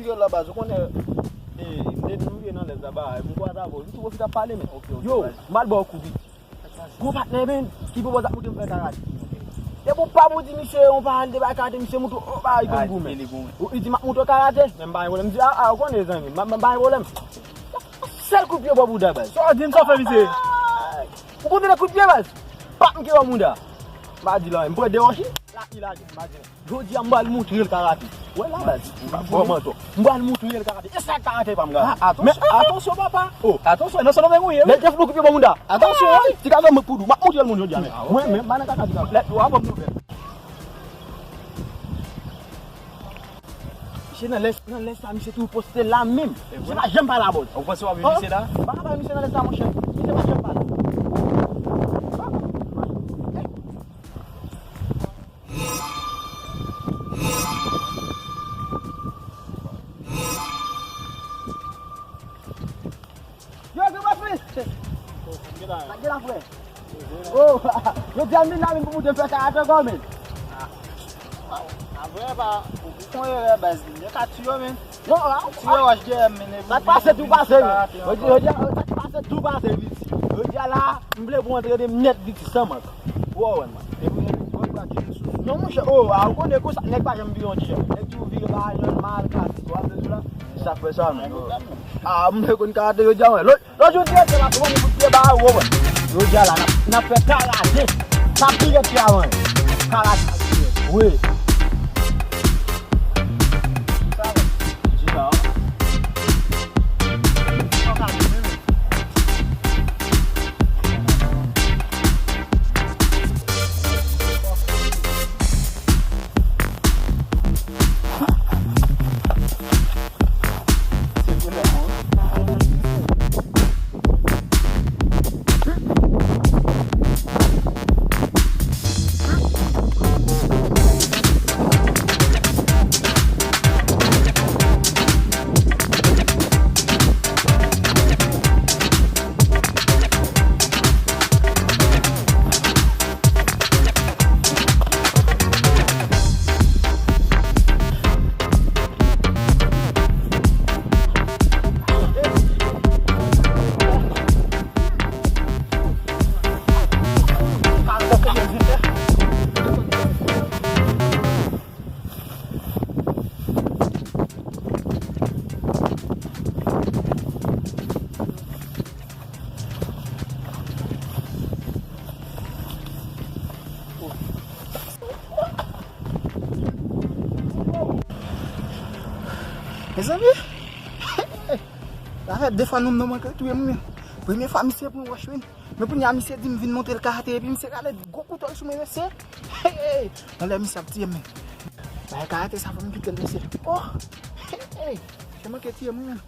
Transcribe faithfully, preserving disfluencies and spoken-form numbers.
Yo la baz, ou konnen, e, depi nou rive nan lès la, ba, m kwaze avè w, m tou pwofite ap pale, men. Ok, ok, yo, baz. M al ba w kou piti. Gon patnè, men, ki pwopoze ap montre m fè karate. Depi w pa pou di misye yon pawòl de bay karate, misye montre w yon bagay konn goumen. Li goumen. Ou, li di, "M ap montre w karate." Men m pa gen pwoblèm. M di, "A, a, ou konnen, zanmi, m, m, m pa gen pwoblèm." Sèl kout pye bò bouda, baz. Sa w di m, sa w fè misye? Ou konn tande kout pye, baz? Pap, m kenbe bò bouda. M pa di l anyen. M pran de wòch, la, li lage, m pa di l anyen. Jodi a, m pral montre l karate. Wè la, baz. M pa fè w mantò. M pral montre l karate. E sa karate pa m, gade. Ah, atansyon, men, atansyon, papa. Oh. Atansyon, nan sòt ou menm ou ye, wi. Lè l te fout kout pye bò bouda. Atansyon, wi. Ti gason mwen poud ou. M ap montre l moun jodi a, men. Ah, ok. Mwen, men, m pa nan kaka ti gason. Lè, w ap ban m nouvèl. Misye nan lès, nan lès la, misye toujou poste la menm. Misye pa janm pale a bòz. Ou panse w ap jwenn misye la? M pa ka pale misye nan lès la, monchè. Misye pa janm pale. Yo, granmoun, frè. Gade la, frè. Oh, yo di a m vin la menm pou m te fè karate ankò, men. Apre, pa, ou fè yon erè, baz. Yo ka tiye w, men. Non, a, tiye wòch dèyè m, men. Sa k pase tou pase, men. Yo di, yo di, sa k pase tou pase, piti. Yo di a la, m vle pou antre de m nèt, piti, san mank. Ou wè, man. Non, monchè, oh, a, ou konnen konsa, nèg pa janm vire yon ti jan. Nèg toujou vire pa yon mal, kasi, ou ap vle di la. Sa k fè sa, men. Ah, m te konn karate, yo di a, wè. Lòt, lòt jou, direktè la pran yon kout pye ba ou, wè. Yo di a la, n ap, n ap fè karate. Sa pi rèd ke avan. Karate. Wi. Sa, wè. Se sa, wè. Mezanmi, sa fè de fwa nonm nan manke touye m, men. Premye fwa misye pran wòch, men. Men kounye a misye di m vin montre l karate, epi misye rale gwo kouto l sou mwen, mesye. Hey, hey. Nan lè misye ap tiye m, men. Bay karate sa, fò m kite l, mesye. Oh! Hey, hey. Misye manke tiye m, men.